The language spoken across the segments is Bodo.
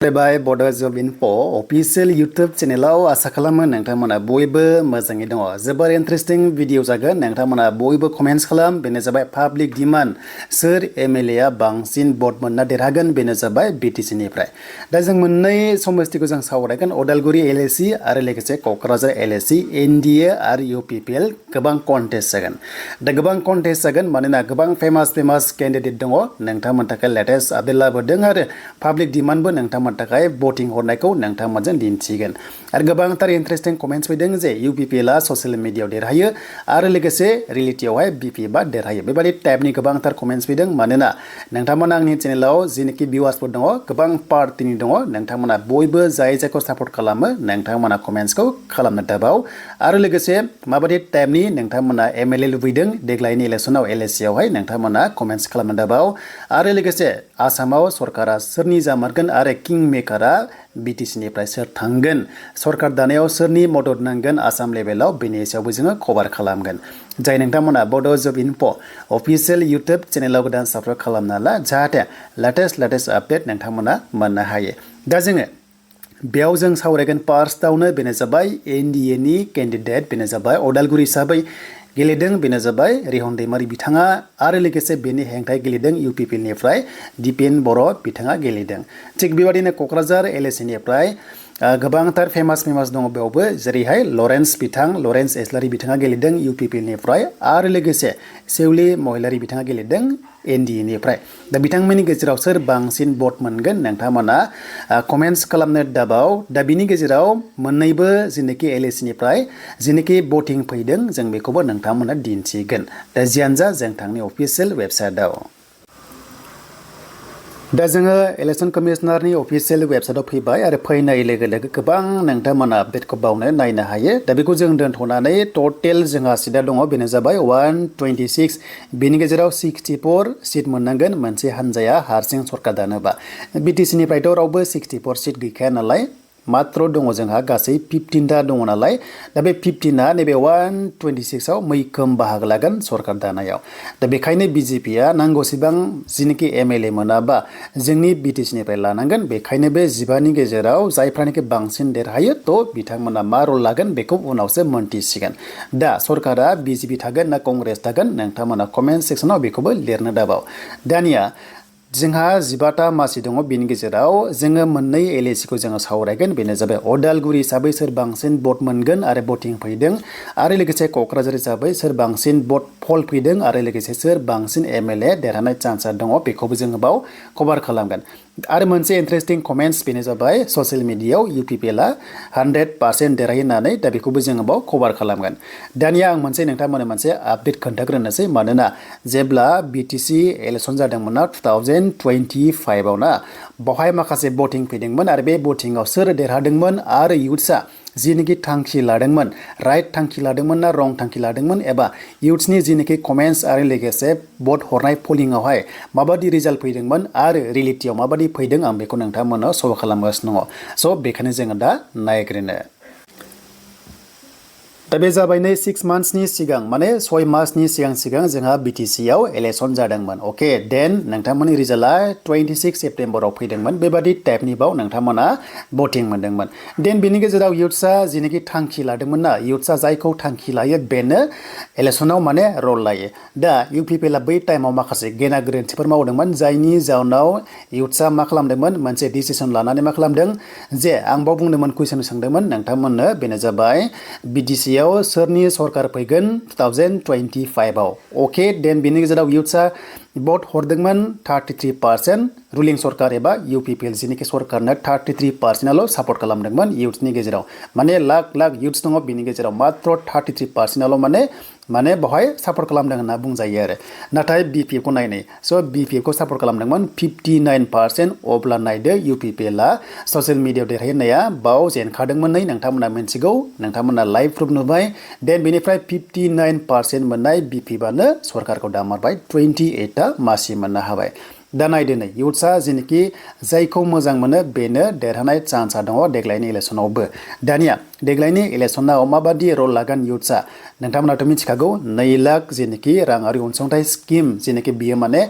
By Borders of Info official YouTube channel asa खालामो नोंथांमोना बयबो मोजाङै दङ जोबोर इन्टारेस्टिं भिडिअ जागोन नोंथांमोना बयबो कमेन्ट्स खालाम बेनो जाबाय पाब्लिक डिमान्ड सोर एमएलए आ बांसिन भोट मोनना देरहागोन बेनो जाबाय बीटीसी निफ्राय दा जों मोननै समस्तिखौ जों सावरायगोन अदालगुरि एलएसी आरो लोगोसे कक्राझार एलएसी एनडीए आरो यूपीपीएल गोबां कन्टेस्ट जागोन दा गोबां कन्टेस्ट जागोन मानोना गोबां फेमास कैंडिडेट दङ नोंथांमोन थाखाय लेटेस्ट आपडेट लाबोदों आरो पाब्लिक डिमान्डबो नोंथांमोन थाखाय भोटिं हरनायखौ नोंथांमोनजों दिन्थिगोन आरो गोबांथार इन्टारेस्टिं कमेन्ट्स फैदों जे यूपीपीएल आ ससियेल मिडियायाव देरहायो आरो लोगोसे रियेलिटियावहाय बीपी बा देरहायो बेबादि टाइपनि गोबांथार कमेन्ट्स फैदों मानोना नोंथांमोना आंनि चेनेलाव जिनोखि भिउआर्सफोर दङ गोबां पार्टिनि दङ नोंथांमोना बयबो जायखौ सापर्ट खालामो नोंथांमोना कमेन्ट्सखौ खालामनो दाबाव आरो लोगोसे माबादि टाइपनि नोंथांमोना एमएलए लुबैदों देग्लायनि इलेक्शनाव एलएसी आवहाय नोंथांमोना कमेन्ट्स खालामनो दाबाव आरो लोगोसे आसामाव सरकारा सोरनि जामारगोन आरो किं मेकारा बीटीसी निफ्राय सोर थांगोन सरकार दानायाव सोरनि मदद नांगोन आसाम लेभेलाव बेनि सायावबो जोङो कभार खालामगोन जाय नोंथांमोना बड'ज अफ इनफ' अफिशियेल इउटुब चेनेलाव गोदान साबस्क्राइब खालामना ला जाहाथे लेटेस्ट आपडेट नोंथांमोना मोननो हायो दा जोङो बेयाव जों सावरायगोन फार्स्टआवनो बेनो जाबाय एनडीए नि कैंडिडेट बेनो जाबाय अदालगुरि हिसाबै गेलेदों बेनो जाबाय रिहन दैमारि बिथाङा आरो लोगोसे बेनि हेंथायै गेलेदों यूपीपीएल निफ्राय दिपेन बर' बिथाङा गेलेदों थिग बेबादिनो कक्राझार एलएसी निफ्राय गोबांथार फेमास दङ बेयावबो जेरैहाय लरेन्स एस्लारि बिथाङा गेलेदों यूपीपीएल निफ्राय आरो लोगोसे सेउलि महिलारि बिथाङा गेलेदों एनडीए निफ्राय दा बिथांमोननि गेजेराव सोर बांसिन भोट मोनगोन नोंथांमोना कमेन्ट्स खालामनो दाबाव दा बिनि गेजेराव मोननैबो जिनोखि एलएसी निफ्राय जिनोखि भटिं फैदों जों बेखौबो नोंथांमोना दिन्थिगोन दा जियानो जा जों थांनि अफिसियेल वेबसाइटआव दा जोङो इलेक्शन कमिशनारनि अफिसियेल वेबसाइटआव फैबाय आरो फैनाय लोगो गोबां नोंथांमोना आपडेटखौ बावनो नायनो हायो दा बेखौ जों दोनथ'नानै टटेल जोंहा सिटआ दङ बेनो जाबाय 126 बेनि गेजेराव 64 सिट मोननांगोन मोनसे हानजाया हारसिं सरकार दानोबा बीटीसी निफ्रायथ' रावबो 64 सिट गैखाया नालाय मात्र दङ जोंहा गासै 15टा दङ नालाय दा बे 15आ नैबे 126 आव मैखोम बाहागो लागोन सरकार दानायाव दा बेखायनो बीजेपीआ नांगौसेबां जिनोखि एमएलए मोनाबा जोंनि बीटीसी निफ्राय लानांगोन बेखायनो बे 15नि गेजेराव जायफ्रानोखि बांसिन देरहायो थ' बिथांमोना मा रल लागोन बेखौ उनावसो मोनथिसिगोन दा सरकारा बीजेपी थागोन ना कंग्रेस थागोन नोंथांमोना कमेन्ट सेक्सनाव बेखौबो लिरनो दाबाव दानिया जोंहा 15टा मासि दङ बेनि गेजेराव जोङो मोननै एलएसीखौ जोङो सावरायगोन बेनो जाबाय अदालगुरि हिसाबै सोर बांसिन भट मोनगोन आरो भटिं फैदों आरो लोगोसे कक्राझार हिसाबै सोर बांसिन भट फल फैदों आरो लोगोसे सोर बांसिन एमएलए देरहानाय चान्सआ दङ बेखौबो जोङो बाव कभार खालामगोन आरो मोनसे इन्टारेस्टिं कमेन्ट्स बेनो जाबाय ससियेल मिडियायाव यूपीपीएल आ 100% देरहायो होननानै दा बेखौबो जोङो बाव कभार खालामगोन दानिया आं नोंथांमोननो मोनसे आपडेट खोन्थाग्रोनोसै मानोना जेब्ला बीटीसी इलेक्शन जादोंमोन ना 2025 आव ना बावहाय माखासे भटिं फैदोंमोन आरो बे भटिंआव सोर देरहादोंमोन आरो युथ्सआ जिनोखि थांखि लादोंमोन राइट थांखि लादोंमोन ना रं थांखि लादोंमोन एबा युथ्सनि जिनोखि कमेन्ट्स आरो लोगोसे भट हरनाय पलिंआवहाय माबादि रिजाल्ट फैदोंमोन आरो रियेलिटियाव माबादि फैदों आं बेखौ नोंथांमोननो श' खालामगासिनो दङ स' बेखायनो जोङो दा नायग्रोनो दा बे जाबाय नै 6 मान्थ्सनि सिगां माने 6 मासनि सिगां जोंहा बीटीसी आव इलेक्शन जादोंमोन अके देन नोंथांमोननि रिजाल्टआ 26 सेप्टेम्बराव फैदोंमोन बेबादि टाइपनि बाव नोंथांमोना भटिं मोनदोंमोन देन बिनि गेजेराव युथ्सआ जिनोखि थांखि लादोंमोन ना युथ्सआ जायखौ थांखि लायो बेनो इलेक्शनाव माने रल लायो दा यूपीपीएल आ बै टाइमाव माखासे गेना गोरोन्थिफोर मावदोंमोन जायनि जाउनाव युथ्सआ मा खालामदोंमोन मोनसे डिसिसन लानानै मा खालामदों जे आं बाव बुंदोंमोन कुइसन सोंदोंमोन नोंथांमोननो बेनो जाबाय बीटीसी सोरनि सरकार फैगोन 2025 आव अके देन बिनि गेजेराव युथ्सआ भट हरदोंमोन 33% रुलिं सरकार एबा यूपीपीएल जिनोखि सरकारनो 33%आल' सापर्ट खालामदोंमोन युथ्सनि गेजेराव माने लाख युथ्स दङ बिनि गेजेराव मात्र 33%आल' माने बावहाय सापर्ट खालामदों होनना बुंजायो आरो नाथाय बीपीएफ खौ नायनाय स' बीपीएफ खौ सापर्ट खालामदोंमोन 59% अब्ला नायदो यूपीपीएल आ ससियेल मिडियायाव देरहायो होननाया बाव जेनखादोंमोन नै नोंथांमोना मिन्थिगौ नोंथांमोना लाइभ प्रुफ नुबाय देन बेनिफ्राय 59% मोननाय बीपीएफआनो सरकारखौ दामारबाय 28टा मासि मोननो हाबाय दा नायदो नै युथ्सआ जिनोखि जायखौ मोजां मोनो बेनो देरहानाय चान्सआ दङ देग्लायनि इलेक्शनावबो दानिया देग्लायनि इलेक्सनाव माबादि रल लागोन इयुथ्सआ नोंथांमोनाथ' मिथिखागौ 2 लाख जेनोखि राङारि अनसुंथाइ स्किम जेनोखि बियो माने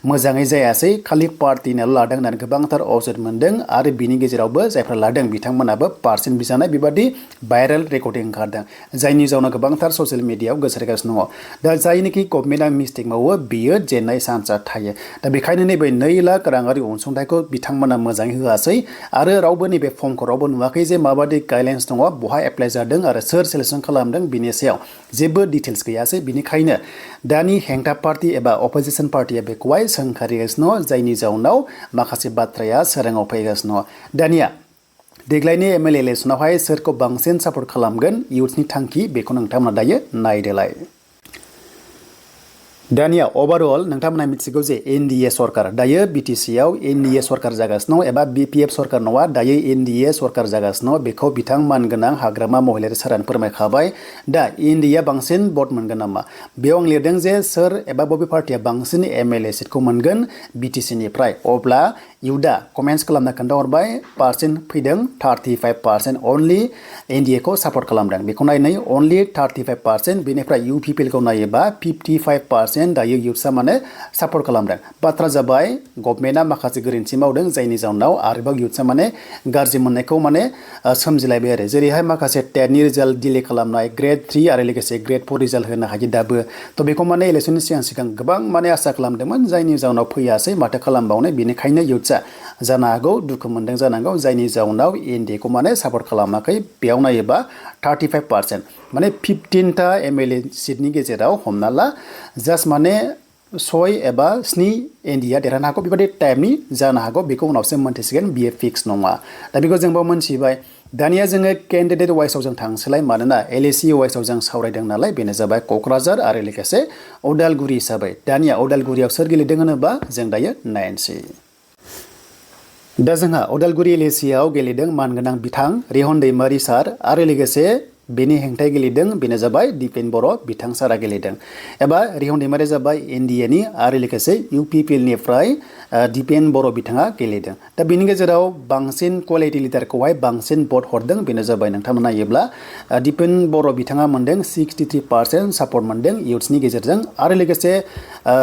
मोजाङै जायासै खालि पार्टिनाल' लादों होननानै गोबांथार अजद मोनदों आरो बिनि गेजेरावबो जायफ्रा लादों बिथांमोनाबो पार्सेन्ट बिजानाय बेबादि भाइरेल रेकर्डिं ओंखारदों जायनि जाउनाव गोबांथार ससियेल मिडियायाव गोसारगासिनो दङ दा जायनिखि गभर्नमेन्टआ मिस्टेक मावो बियो जेननाय चान्सआ थायो दा बेखायनो नैबे 2 लाख राङारि अनसुंथाइखौ बिथांमोना मोजाङै होआसै आरो रावबो नैबे फर्मखौ रावबो नुवाखै जे माबादि गाइडलाइन्स दङ बहा एप्लाइ जादों आरो सोर सेलेक्सन खालामदों बिनि सायाव जेबो डिटेल्स गैयासै बिनिखायनो दानि हेंथा पार्टी एबा अपोजिशन पार्टीया बेखौहाय सोंखारिगासिनो जायनि जाउनाव माखासे बाथ्राया सोराङाव फैगासिनो दानिया देग्लायनि एमएलए इलेक्सनावहाय सोरखौ बांसिन सापर्ट खालामगोन इयुथ्सनि थांखि बेखौ नोंथांमोना दायो नायदोलाय दानिया ओवरअल नोंथांमोना मिथिगौ जे NDA सरकार दायो BTCआव NDA सरकार जागासिनो एबा BPF सरकार नङा दायो NDA सरकार जागासिनो बेखौ बिथां मानगोनां हाग्रामा महिलारि सारानो फोरमायखाबाय दा NDA बांसिन भट मोनगोन नामा बेयाव आं लिरदों जे सोर एबा बबे पार्टिया बांसिन MLA सिटखौ मोनगोन BTCनिफ्राय अब्ला इउदा कमेन्ट्स खालामना खोन्थाहरबाय पार्सेन्ट फैदों 35% अनलि NDA खौ सापर्ट खालामदों बेखौ नायनाय अनलि 35% बेनिफ्राय UPPL खौ नायोबा 55% दायो इयुथ्सआ माने सापर्ट खालामदों बाथ्रा जाबाय गभर्नमेन्टआ माखासे गोरोन्थि मावदों जायनि जाउनाव आरोबाव इयुथ्सआ माने गाज्रि मोननायखौ माने सोमजिलायबाय आरो जेरैहाय माखासे टेटनि रिजाल्ट डिले खालामनाय ग्रेड 3 आरो लोगोसे ग्रेड 4 रिजाल्ट होनो हायो दाबो थ' बेखौ माने इलेक्सननि सिगां गोबां माने आसा खालामदोंमोन जायनि जाउनाव फैयासै माथो खालामबावनो बेनिखायनो इयुथ्सआ जानो हागौ दुखु मोनदों जानांगौ जायनि जाउनाव NDA खौ माने सापर्ट खालामाखै बेयाव नायोबा 35% माने 15टा MLA सिटनि गेजेराव हमना ला जास्ट माने 6 एबा 7 NDA देरहानो हागौ बेबायदि टाइपनि जानो हागौ बेखौ उनावसो मोनथिसिगोन बियो फिक्स नङा दा बेखौ जोंबो मोनथिबाय दानिया जोङो केन्डिडेट वाइसआव जों थांसैलाय मानोना LAC वाइसआव जों सावरायदों नालाय बेनो जाबाय क'क्राझार आरो लोगोसे उदालगुरि हिसाबै दानिया उदालगुरियाव सोर गेलेदों होनोबा जों दायो नायनोसै दा जोंहा उदालगुरि LACआव गेलेदों मानगोनां बिथां रिहन दैमारि सार आरो लोगोसे बेनि हेंथायै गेलेदों बेनो जाबाय दिपेन बर' बिथां सारा गेलेदों एबा रिहन दैमारि जाबाय NDA नि आरो लोगोसे UPPL निफ्राय दिपेन बर' बिथाङा गेलेदों दा बेनि गेजेराव बांसिन क्वालिटि लिडारखौहाय बांसिन भट हरदों बेनो जाबाय नोंथांमोन नायोब्ला दिपेन बर' बिथाङा मोनदों 63% सापर्ट मोनदों इयुथ्सनि गेजेरजों आरो लोगोसे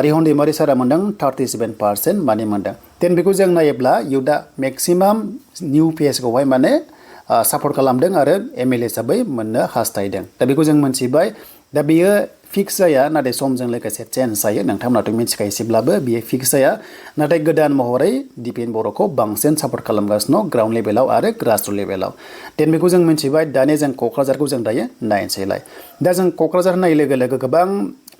रिहन दैमारि सारा मोनदों 37% माने मोनदों देन बेखौ जों नायोब्ला इयुथआ मेक्सिमाम निउ फेसखौहाय माने सापर्ट खालामदों आरो MLA हिसाबै मोननो हास्थायदों दा बेखौ जों मोनथिबाय दा बेयो फिक्स जाया नाथाय समजों लोगोसे चेन्ज जायो नोंथांमोनाथ' मिथिखायो एसेब्लाबो बियो फिक्स जाया नाथाय गोदान महरै दिपेन बर'खौ बांसिन सापर्ट खालामगासिनो ग्राउन्ड लेभेलाव आरो ग्रासरुट लेभेलाव देन बेखौ जों मिथिबाय दानिया जों क'क्राझारखौ जों दायो नायनोसैलाय दा जों क'क्राझार होननाय लोगो लोगो गोबां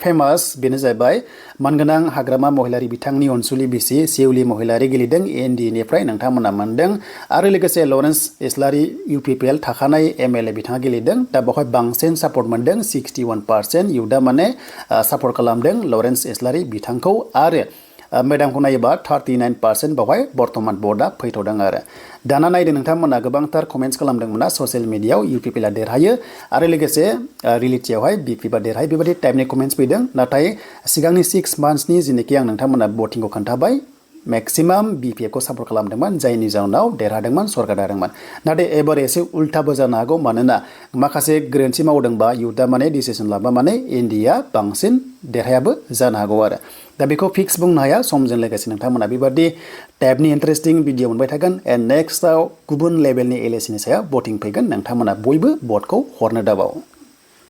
फेमास बेनो जाबाय मानगोनां हाग्रामा महिलारि बिथांनि अनसुलि बिसि सेउलि महिलारि गेलेदों NDA निफ्राय नोंथांमोना मोनदों आरो लोगोसे लरेन्स इस्लारि UPPL थाखानाय MLA बिथाङा गेलेदों दा बेवहाय बांसिन सापर्ट मोनदों 61% इयुथआ माने सापर्ट खालामदों लरेन्स इस्लारि बिथांखौ आरो मेडामखौ नायोबा 39% बेवहाय बर्तमान भटआ फैथ'दों आरो दाना नायदों नोंथांमोना गोबांथार कमेन्ट्स खालामदोंमोनना ससियेल मिडियायाव UPPLआ देरहायो आरो लोगोसे रियेलिटियावहाय BPFआ देरहायो बेबायदि टाइपनि कमेन्ट्स फैदों नाथाय सिगांनि 6 मान्थ्सनि जेनोखि आं नोंथांमोना भटिंखौ खोन्थाबाय मेक्सिमाम BPF खौ सापर्ट खालामदोंमोन जायनि जाउनाव देरहादोंमोन सरकार दादोंमोन नाथाय एबार एसे उल्टाबो जानो हागौ मानोना माखासे गोरोन्थि मावदोंबा इयुथआ माने डिसिसन लाबा माने NDA बांसिन देरहायाबो जानो हागौ आरो दा बेखौ फिक्स बुंनो हाया समजों लोगोसे नोंथांमोना बेबादि टाइपनि इन्टारेस्टिं भिडिअ मोनबाय थागोन एन्ड नेक्स्टआव गुबुन लेभेलनि LACनि सायाव भटिं फैगोन नोंथांमोना बयबो भटखौ हरनो दाबाव